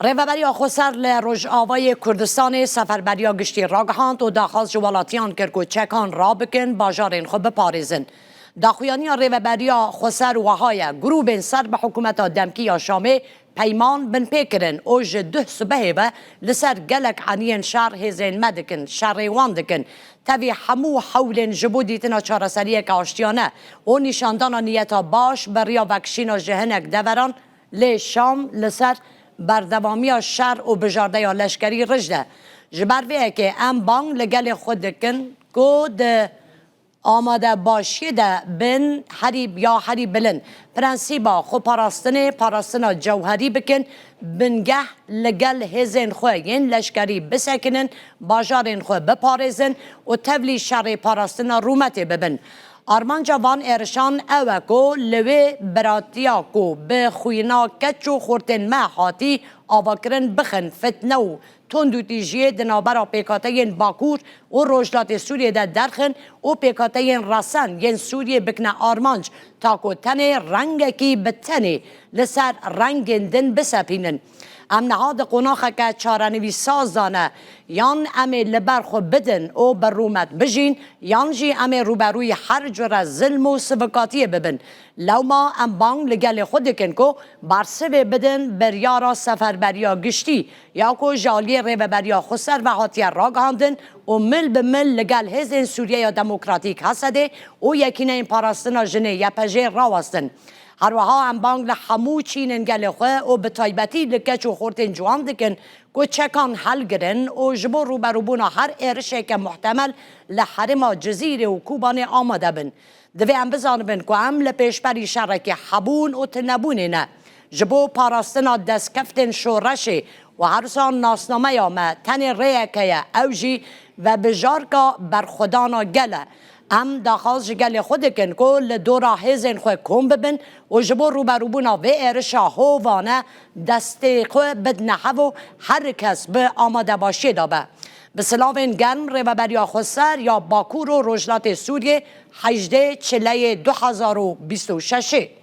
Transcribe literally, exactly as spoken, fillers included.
Rêveberiya Xweser li Rojavayê Kurdistanê seferberiya giştî ragihand û daxwaz ji welatiyan kir ku çekan rabikin, bajarên xwe biparêzin. Daxuyaniya Rêveberiya Xweser wiha ye, grûbên ser bi hikûmeta demkî ya Şamê peyman binpê kirin û ji duh sibehê ve li ser gelek eniyên şer hêzên me dikin, şerê wan dikin. Tevî hemû hewlên ji bo dîtina çareseriyeke aştiyane û nîşandana niyeta baş bi riya vekişîna ji hinek deveran lê Şam li ser berdewamiya şer û bijardeya leşkerî rij de. Ji ber vê yekê em bang li gelê xwe dikin ku di amadebaşiyê de bin herî ya herî bilind prensîba xweparastinê parastina cewherî bikin, bingeh li gel hêzên xwe yên leşkerî bisekinin, bajarên xwe biparêzin û tevlî şerê parastina rûmetê bibin. Armanca van êrişan ew e ku li wê biratiya ku bi xwîna keç û xurtên me hatî avakirin bixin, fitne û tundûtîjiyê di navbera pêkhateyên Bakur û Rojhilatê Sûriyê de derxin û pêkhateyên resen yên Sûriyê bikine armanc, ta ku tenê rengekî bi tenê li ser rengên din bisepînin. Em niha di qonaxeke çarenivîsaz de ne, yan em ê li ber xwe bidin û bi rûmet bijîn, yan jî em ê rûberûyî her cure zilm û sivikatiyê bibin. Lewma em bang li gelê xwe dikin ku bersivê bidin biryara seferberiya giştî ya ku ji aliyê Rêveberiya Xweser ve hatiye ragihandin û mil bi mil li gel Hêzên Sûriyeya Demokratîk, H S D, û Yekîneyên Parastina Jinê, Y P J, rawestin. Her wiha em bang li hemû çînên gelê xwe û bi taybetî li keç û xortên ciwan dikin ku çekan helgirin û ji bo rûberûbûna her êrişeke muhtemel li herêma Cizîrê û Kobanê amade bin. Divê em bizanibin ku em li pêşberî şerekê hebûn û tunebûnê ne. Ji bo parastina destkeftên şoreşê û her wisa nasnameya me tenê rêyeke ye, ew jî vebijarka berxwedana gel e. Em daxwaz ji gelê xwe dikin ku li dora hêzên xwe kom bibin û ji bo rûberûbûna vê êrişa hovane destê xwe bidine hev û her kes bi amadebaşiyê de be. Bi silavên germ, Rêveberiya Xweser ya Bakur û Rojhilatê Sûriyê, hejdê Çileyê du hezar û bîst û şeşê.